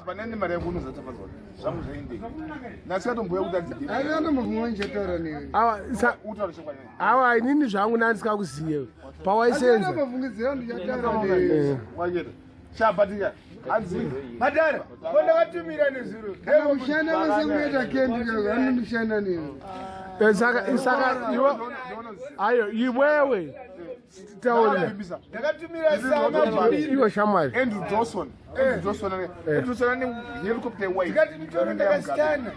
But panene mari yangu unozatafadzwa zvangu zvaendei ndasikatomboya kuti andiandombofunga ndichataura newe. Awa, utaura chokwadi. Awa, inini zvangu ndandisikakuziye pawaisenza. Asindombofungidzira ndichataura newe. Waita chabatika hanzi. Madhara, ko ndakatumira nezuro. Kana kushanda kwese kunoita kendi anondishanda newe. Saka iwe, ayo, iwewe taurira. Ndakatumira sama. Iwe shamwari. Andrew Dawson, Andrew Dawson, Andrew Dawson ane helicopter white. Ndikati mutoro ndakasitana.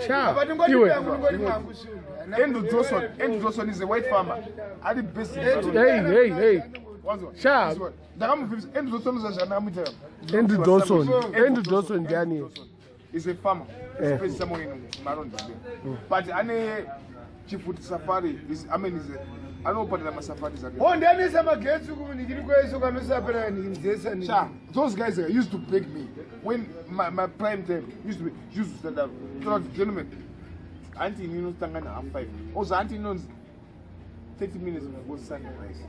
Sha. Apa ndingoti Iwe. yangu ndingoti mwangu shumba. Andrew Dawson, Andrew Dawson is a white farmer ari based in Hey, hey, hey. Wanzwa? Sha. Ndakamubvisa Andrew Dawson zvaakamuitira. Andrew Dawson, Andrew Dawson ndiani? Is a farmer. Is somewhere in Maroon, but ane chifuti safari is, I mean, is anopatira masafaris ake. Ho, ndianisa magetsi kunikiri kweso kanosapera nikinzesa. Sha, those guys used to beg me when my prime time used to be used to stand up. So, gentlemen, auntie inotanga na 5:30. Also, auntie inonzi 30 minutes before sunrise,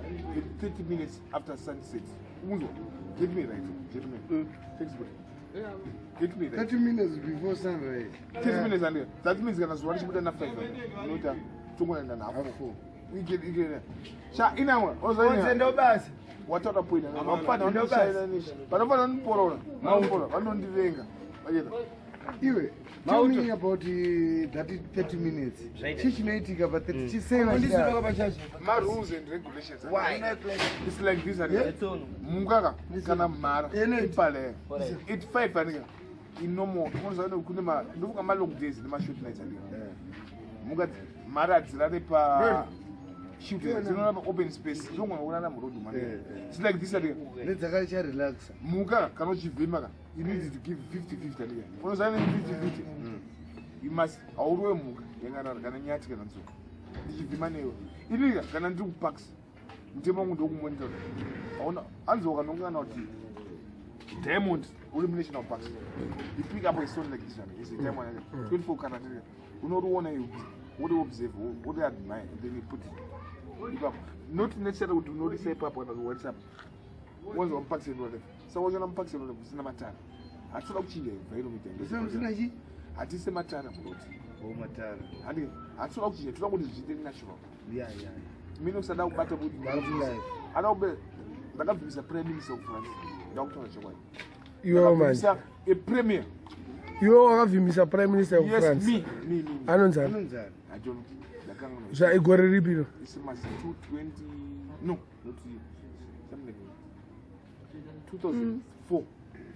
30 minutes after sunset. Unzo, get me right, gentlemen. Thanks, bro. Get me right. 30 minutes before sunrise. 30 minutes, and that means kana zuva richibuda na 5 unoita tongoenda na 4:30. You get, you get. Sha, inamwe. Onze ndo basa. Wataura point, vafana vanoshaina nisha, vanofana vanoporora, vanoporora, vanondivenga vachiita. Iwe, tell me about that 30 minutes. Chii chinoitika pa 30 chiseva? Ndisiroka pachacha. Ma-rules and regulations. It's like this, and mungaka kana mhara ipalaya it 5 anika inomo unoziva kuti kune ndofunga ma-long days nema-short nights, anika mungati mhara hadzirare pa shoot, dzinorara pa-open space, dzinogona kurara muroad man. It's like this, anika. Nedzakacharelaxa. Muka kana uchivhima ka, you need to give 50 50, anika. Unoziva ne 50 50 you must haurowe mhuka yakarara, kana nyati kana nzou. Ndichivhima newe inika kana ndiri kuparks, mutemo wangu ndokumonitor. Hauna hanzi ukanongana kuti diamond uri munational parks, you pick up a stone like this one is a diamond, 24 carat, unoriona, you uri observe, uri admire, and then you put it ipapo. Not necessarily kuti unorisa ipapo kana kuwhatsapp wanzwa muparks and whatever. Saka wachiona muparks and whatever usina matara, hatitoda kuchinja environment. Musina chi? Hatise matara muroad. O, matara. Handi hatitoda kuchinja, toda kuti zviite natural. Ya. Mine usada kubata kuti Wildlife. ada kube ndakabvisa prime minister of France, ndakutaura chokwadi. Iwewe manje. Ndakabvisa a premier. Iwe wakavhimisa prime minister of Yes. France? Me, me, me, me. Anonzani? Anonzani? I don't know, ndakanganwa. Zva igore ripiro? It's must 220, no, not something like 2004.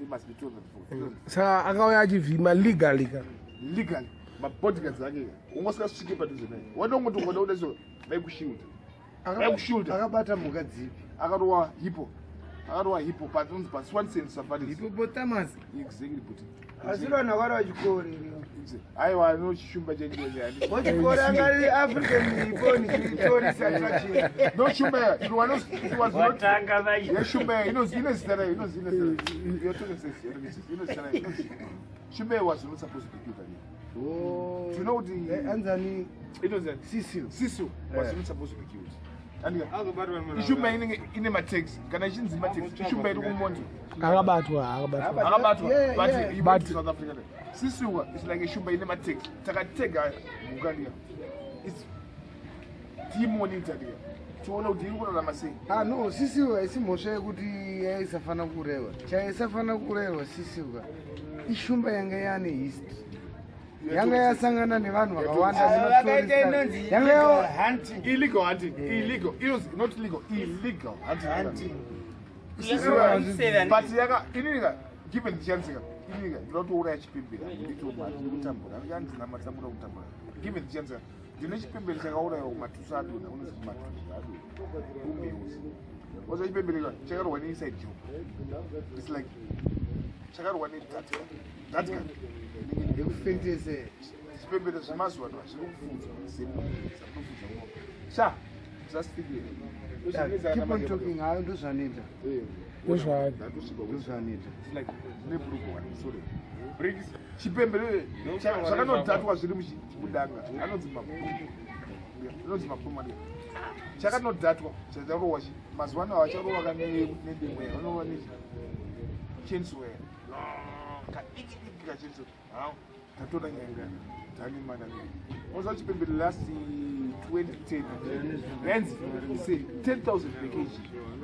It must be 2004. Saka akauya achivhima legally ka? Legally, mabodyguards ake ungosikasvike padhuze naye, wadongoti ungoda kuda so vaikushielda, vaikushielda. Akabata mhuka dzipi? Akarowa hippo, akarowa hippo patonzi paSwanson Safaris. Hippopotamus. Exactly, but Asi vanhu vakari vachikore. Aiwa, nochishumba chendiyo. Wachikore angari African hippo tourist attraction. No, shumba it was not, it was not. Watanga vachi. Yeshumba inozi ine zita rayo, inozi ine zita rayo. You're talking sense, you're talking sense. Ine zita rayo, inozi shumba was not supposed to be killed again. Oh. Do you know the Anzani? Inozi Cecil. Cecil was not supposed to be killed, and ishumba inenge ine matags, kana ichinzi matags, ishumba iri kumonzo. Akabatwa, akabatwa. Akabatwa. But he went to But- South Africa. Sisiwa is like ishumba ine matags, takatega mhuka ndiya, it's timonitor ndiya, tione kuti iri kurarama sei. Ah, no, Cecil haisi mhosva yekuti yaisafana kurewa. Chaisafana kurerwa Cecil ka ishumba yanga yaane history, yanga yasangana nevanhu vakawanda. Vakaita inonzi Yanga illegal hunting. Illegal hunting, illegal. It was not legal, illegal hunting. Hunting. Seven. But yaka ininika, given the chance ka, ininika ndinoda kutouraya chipembere ndikutambura, andina matsamura kutambura. Given the chance ka, ndine chipembere chakaurayiwa kumatuso adonha, unozi kumatuso adonha umeusi waza chipembere ka chakarwa neinside job. It's like chakarwa nedatka datka. Yekufentese. Zvipembere zvemazuva ano zviri kufudzwa semunhu, zamunofudza ng'ombe. Sha, usasifikire. Keep on talking, hayo ndozvanoita. Ndozvaari. Ndozvanoita. Chipembere zvakanodhatwa zviri mudanga, anonzi mabhuku, inonzi mabhuma. Chakanodhatwa chacharohwa chi mazuva ano havacharohwa nedemwe, vanorova nechainsaw. kadiki diki kachito. Ha, tatora nyanga tani mana. Oza chipembere last 2010 rands say 10,000 per kg.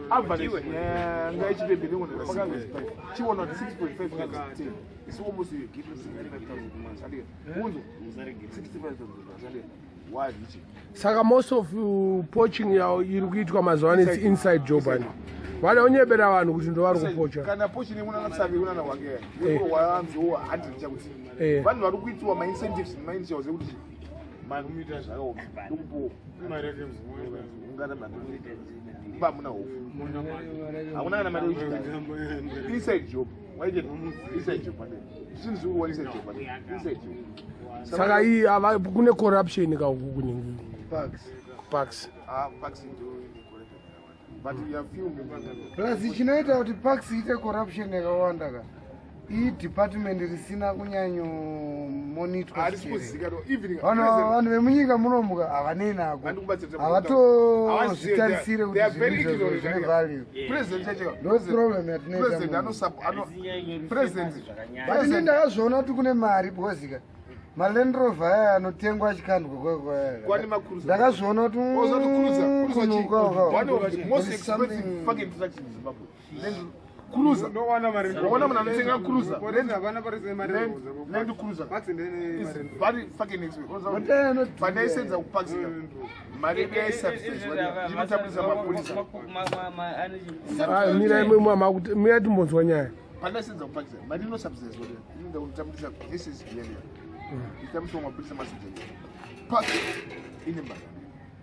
Average nyanga yechipembere inogona 6.5, chiona kuti 6.5 times 10 is almost you give 65,000 months. Andika unzo 65,000, andika warichi. Saka most of poaching yawo iri kuitwa mazuva ano, its inside job, ani vada kunyebera vanhu kuti ndo vari kupocha. Kana poaching kunana Tsavi, kunana Hwange, wanzowa 100 chakuti vanhu vari kuitiwa maincentives nemainitials ekuti mari zvakaoma ndokupowa ungana mari kumba hamuna hofu, hakuna kana mari yekuchigara. Inside job waite, inside job ane zvinhu zviri kuwa inside job ane inside job. Saka iyi kune corruption kauku kuningi Parks. Parks. Ah, parks ndo ine corruption yakawanda, but you have few. Plus chinoita kuti parks iite corruption yakawanda ka, idepartment risina kunyanyomonitwa. Harisi kuzikanwa even. Vanhu vemunyika munomuka havanei nako. Vandikubatsira. Havatozvitarisire kuti They are very zvinhu izvozvo ignorant. zvine value. President chacho. Ndo problem yatinoita President muno. President. But ini ndakazviona kuti kune mari, because ka maLand Rover aya anotengwa achikandwa. Kwane macruiser. Ndakazviona kuti Ozoti cruiser, cruiser chi? kunuka uka. One of the most There is expensive fucking trucks in Zimbabwe. Land Cruiser. Ndowana mari. Waona munhu anotenga cruiser. Havana Land Cruiser is very fucking expensive. But they are not- Pandaisenza kuparks, mari yedu yaisubsidize inotambisa mapurisa. Ah, mirai, mirai timbonzwa nyaya. Pandaisenza kuparks, mari inosubsidize inoenda kunotambisa SSB, itambiswa mapurisa, masoja. Park ine mari.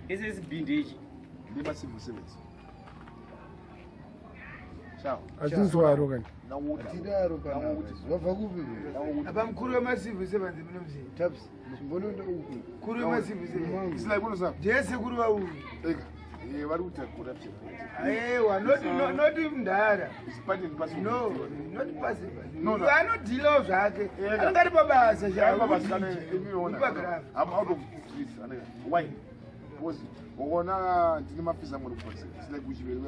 SSB ndechi? Ndemacivil servants. Ciao. Hatinzwaro kani. Tidaro pana wabva kupi? Apa mukuru wemacivil servants munomuziva? Taps, chimbonoenda uku. Mukuru wemacivil servants. It's like unoziva Ndesekuru vauyu. ega vari kuita corruption. Aiwa, not mudhara. It's part and parcel. No, not passive. No, no. Anodhilawo zvake. Ega. Anenge ari pabasa. I'm out of this. Why? Because ukaona ndine mafisa amwe kuparks. It's like kuchiveri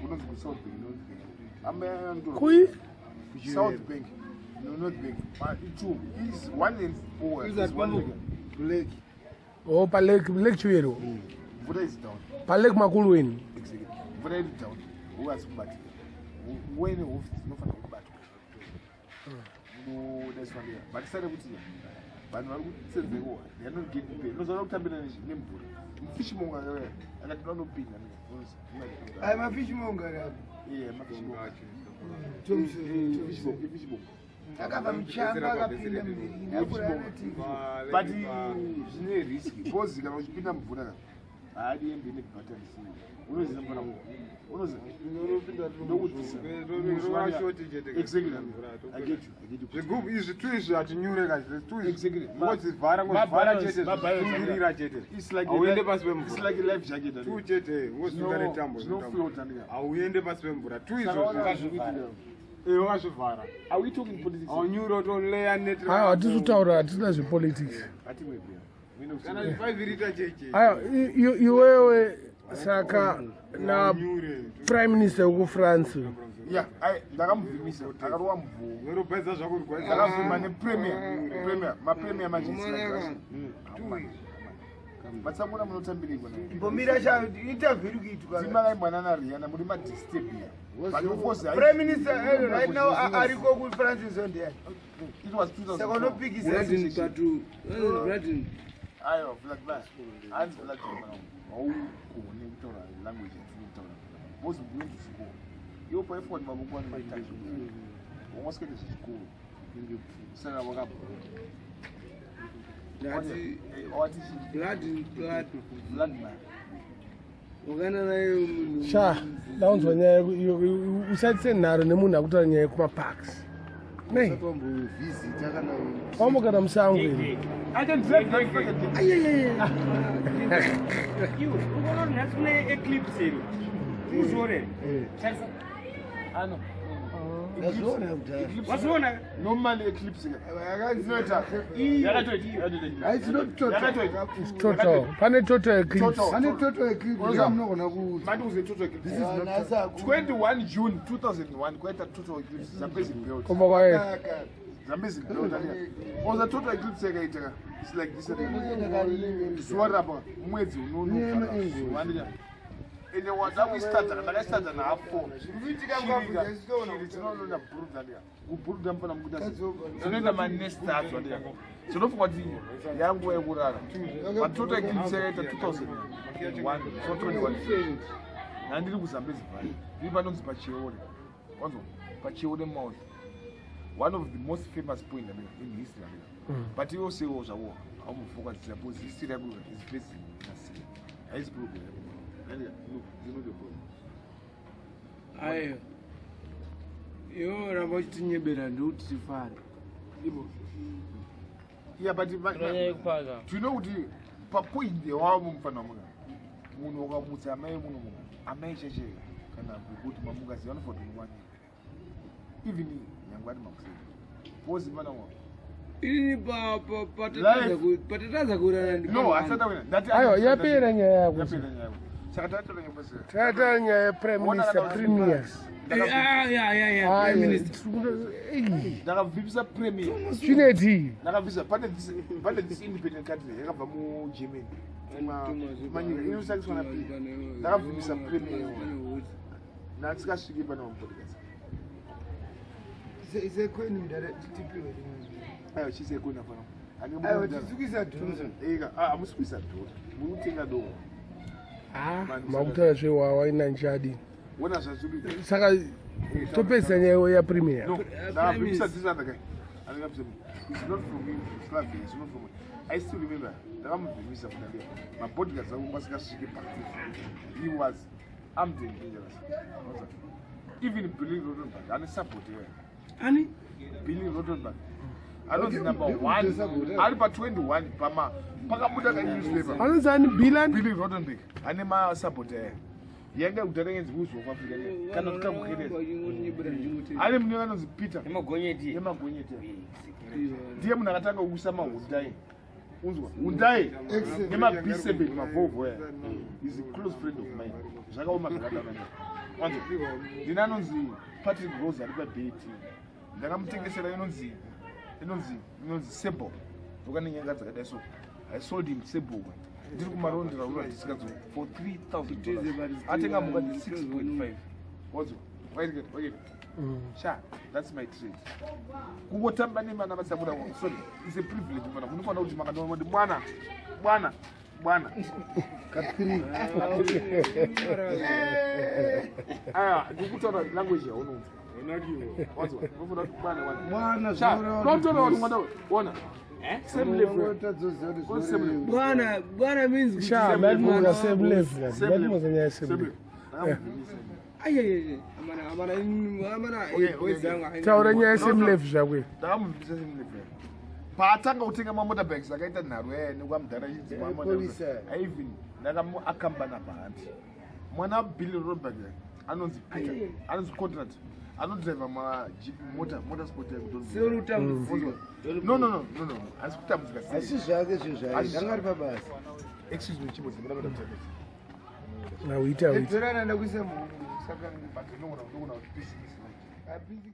kunonzi kuSouth Bank, North Bank. Ambe Kui? South Bank, no, North Bank. Two is one and four. Is one leg. Black. O palake, Lake Chivero. Mvura is down. Palake Makulweni. Exactly. Mvura iri down. Ukasi kubatika. Uene hofisi dzinofanira kubatwa. Unodaiswa ndera. But sare kuti vanhu vari kutsenzekwa, they are not getting paid. Unozoona kutambira nemvura. Mufishmonga akati vanopinda. Ai, mafishmonger apo. Yeah, mafishmonga. Fishmonga. Akabva muchamba akapinda muviri. But zvine risk because kana uchipinda mvura ka, haadi hembe nebhatani. Unoziva mvura, unoziva ndokudzisa. Exactly, I get you, I get you. Zvigubhu izvi tu izvi hatinyure ka tu. Exactly. Ngodzivhara, ngodzivhara chete, zvisungirira chete. It's like a Hauende pasi it's pemvura. like a life jacket. Tu chete ngosunga netambo. Zvinofloat, andika. Hauende pasi pemvura tu Saka izvozvo. wakazvikuitira. Wakazvivhara. Are we talking politics? Haunyure, utoleya net. Aiwa, hatisi kutaura, hatisina zvepolitics. Hatimwe bia. Mine Kana 5 lita cheche. Aiwa, iwewe saka na prime minister wekuFrance. Yeah, I ndakamuvhimisa, akarova mvuu. Unotopedza zvako kurwadza. Ndakavhima nepremier, premier, mapremier manje is like Russia. Matsamuna munotambirikwa. Mbomira cha interview iri kuitwa. Dzimai mwana naRihanna muri madistebia. But of course, Prime minister right now ariko kuFrance ndiani? It was Saka 2004. unopikisa. Aiwa, Vladimir, hanzi Vladimir, mwana wangu, haugoni kutaura language yatiri kutaura because we went to school. Iwo paifoni maboko ane matatu, wangasikaite zvechikoro, saka wakabva Ndati wati chii? Vladimir. Wakana naye munhu. Sha, ndaunzwa nyaya usaitise nharo nemunhu akutaura nyaya yekumaparks nei. Usatombovhizita kana Wambogara musango iri. I can drive that fucking thing. Iwe ukaona kuti nhasi kune eclipse iri, uzvione here? Tarisa. Ano. Ndazviona kudhara. Wazviona? Normally eclipse inoita yakatoita. Haisi not total. Yakatoita. Total, pane total eclipse. Total. Pane total eclipse yamunogona kuudza. Mandi uze total eclipse. This is not 21 June 2001 kwaita total eclipse dzapresident Belt. Komba kwaye. Zambezi Belt andika. Oza total eclipse yakaitika. It's like this zuva rapa mwedzi unonovhara zuva andika. Ende wadakuistarta ndakaistarta na half four. Shiri dzinonoenda bhurudha andika. Kubhurudha mufana mukuita sei? Dzinoenda manest adzo andika. Dzinofunga kuti yanguva yekurara. But total eclipse yakaita 2001 so 21. Handiri kuZambezi Valley. Ndiri panonzi paCheore. Wanzwa? PaCheore Mouth. One of the most famous point andika in history andika. But iwo sewo zvavo haumufokasira because history yako is based in Assyria. Haisi problem yako. Andika, look, it's not a problem. Aiwa, iwe ramba uchitinyebera, ndikuti tifare. Ibo. Yeah, but Unonyanya kupaka. do you know kuti papoint wavo mufana wamuka munhu ukamutsa amai muno muka amai checheka kana kuti mamukazi vanofanira kuti muwanyika even nyangwe ari makuseni because mfana wa Inini Life. patatadza kuurana. No, asati awina. Ndati Aiwa, yapera nyaya yako. Yapera nyaya yako. Saka tataura nyaya pasina. Tata nyaya yeprime minister, premier. Prime minister. Ndakabvisa premier. Chineti. Ndakabvisa pane this independent country yakabva muGermany. Manyika inosakiswa na P. Ndakabvisa premier. Ndandisingasviki pane mapodcast. Isekhweni mdala, tipiwe rimwe. Aiwa, chisekoni fana. Aiwa, tisukisa dhora. Eka, ah, hamusi kuisa dhora. Muri kutenga doro. Makutaura zvewawa inanjadi. Wona zvazviri. Saka topedzisa nyaya yapremier. No, ndakabvisa this other guy. Andakabvisa. It's not from him, Slavia, it's not from him. I still remember. Ndakamubvimisa kudadea. Mabodyguards angu vasingasviki patufu. He was armed and dangerous. What's that? Even Billy Rottenberg, ane support here. Ani? Billy Rottenberg. Anonzi number Okay, one. support, eh? Ari pa21 pama pakabuda ka newspaper. Anonzi ani, Bilan? Billy Rottenberg ane ma support aya. Yanga kudhara yenzi Who's of Africa kana kuti kamukereza. Ane munhu anonzi Peter Nemagonyeti. yemagonyeti. Ndiye munhu akatanga kuusa maHyundai. Unzwa? Hyundai nema-B7 maVolvo aya. Is a close friend of mine. Zvakaoma zvakadaro. Wanzwa? Ndine anonzi Patrick Rose ari paBat. Ndakamutengesera inonzi Sable. Ndokane nyanga dzakadai so. I sold him Sable. Ndiri kumarondera ura disikadzo for $3000. Atenga mhuka dze 6.5. Wanzwa? Wait, wait. Sha, that's my trade. Kungotamba nemana vasabuda, sorry, it's a privilege mwana. Munofanira kuti makandiona kuti mwana, bwana, bwana. Ka3. Aya, ndikutaura language yaunonzwa. Wanzwa? Unofanira kuti bwana, bwana. Mwana. Sha, unotaura kuti mwana, ona. Same level. Tadzoziva kuti Same level. Bwana, bwana means kuti Sha, mwana matimoza same level. Same Matimoza nyaya Same same level. level. Ndakamubvumisa. Ayayaya, amana amana amana. Okay, Boys zangu. Taura nyaya same level zvakwe. Ndakamubvisa same level. Paatanga kutenga mamotorbikes akaita nharo yaya nekwamudhara Police. even ndakamuakambana pahandi. Mwana Billy Robert anonzi Peter, anonzi Contrat, anodriva majeep motor sport. Seuri kutambudzika. No, no, no, no, no, hasi kutambudzika. Asi zvake zvinhu zvake Asi zvanga ari pabasa. Excuse me, chimbo zimira kutambudzika. Auita, auita. Edzorana ndakuisa munhu saka But ndinoona kuti business. Apisi.